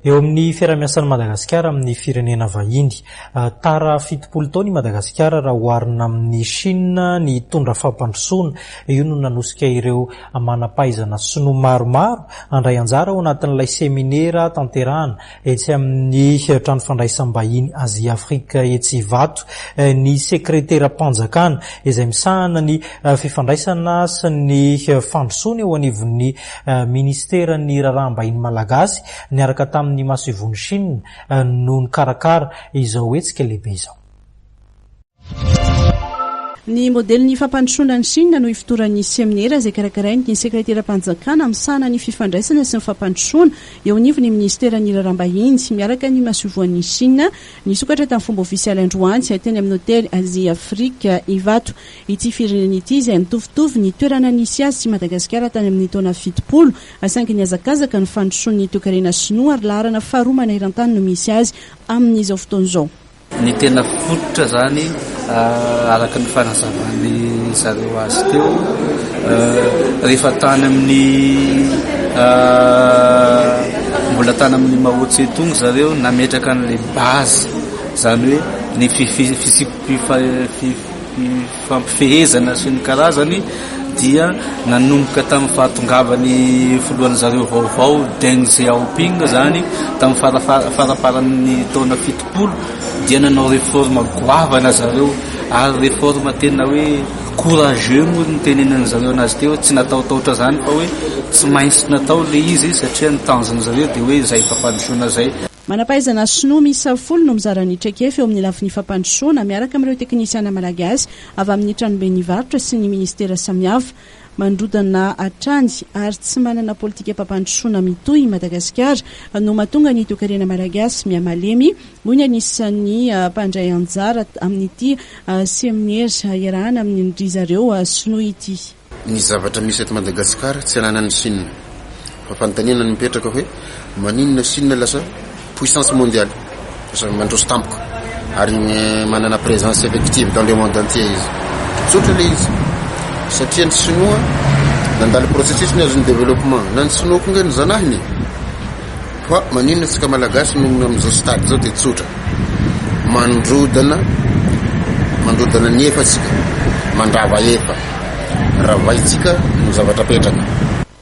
Eo amin'ny fiaraha-miasan'i Madagasikara amin'ny firenena vahiny. Tara 70 taona i Madagasikara raha oharina amin'i Chine nitondra fampandrosoana. Io no nanosika ireo manam-pahaizana sinoa maromaro handray anjara ao anatin'ilay seminera tanterahana etsy amin'ny trano fandraisam-bahiny Asie Afrique etsy Ivato. Ny sekreteram-panjakana izay misahana ny fifandraisana sy ny fandrosoana eo anivon'ny Ministeran'ny Raharaham-bahiny Malagasy niaraka tamin'ny masoivohon'i Chine no nikarakara izao hetsika lehibe izao. Ny modelin'ny fampandrosoana an'i Chine no ifotoran'ny seminera izay karakarain'ny sekreteram-panjakana misahana ny fifandraisana sy ny fampandrosoana eo anivon'ny minisiteran'ny Raharaham-bahiny miaraka ny masoivohon'i Chine nisokatra tamin'ny fomba ofisialy androany teny amin'ny hotely Asie Afrique Ivato Ity firenena ity izay mitovitovy ny toerana nisy azy sy Madagasikara tany amin'ny taona 70, saingy nihazakazaka ny fandrosoan'ny toekarena sinoa ary laharana faharoa maneran-tany no misy azy amin'izao fotoana izao. Ny tena fototra izany araka ny fanazavan'ny zareo azy teo, rehefa tany amin'ny mbola tany amin'ny Mao Tse-tung zareo nametraka an'ilay base, izany hoe ny fifampifehezana sy ny karazany dia nanomboka tamin'ny fahatongavan'ny filohan'ny zareo vaovao Deng Xiaoping zany tamin'ny farafaran'ny taona 70 dia nanao réforme goavana zareo ary réforme tena hoe courageux moa ny tenenan'ny zareo anazy teo, tsy natahotahotra zany fa hoe tsy maintsy natao le izy satria ny tanjon'ny zareo dia hoe zay fampandrosoana zay. Manam-pahaizana sinoa miisa 10 no mizara ny traikefa eo amin'ny lafiny fampandrosoana miaraka amin'ireo teknisiana malagasy avy amin'ny tranoben'ny varotra sy ny minisitera samihafa. Mandrodana hatrany ary tsy manana politikam-pampandrosoana mitohy i Madagasikara no mahatonga ny toekarena malagasy mihamalemy, hoy ny anisan'ny mpandray anjara amin'ity seminera iarahana amin-dry zareo sinoa ity. Ny zavatra misy eto Madagascar tsy ananan'i Chine. Fa fanontaniana no mipetraka hoe maninona Chine lasa puissance mondiale, lasa mandroso tampoka ary manana présence effective dans le monde entier izy. Tsotra le izy satria ny sinoa nandalo processus ny azon'ny développement, na ny sinoa koa nge ny zanahiny e. Fa maninona tsika malagasy no amin'izao stade zao dia tsotra. Mandrodana mandrodana ny efa tsika, mandrava efa. Ravaintsika no zavatra apetraka.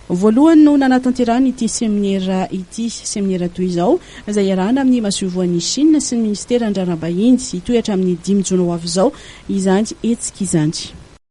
Voalohany no nanatanterahana ity seminera ity. Seminera toy izao, izay iarahana amin'ny masoivohon'i Chine sy ny minisiteran'ny raharaham-bahiny. Hitohy hatramin'ny 5 jona ho avy izao izany hetsika izany.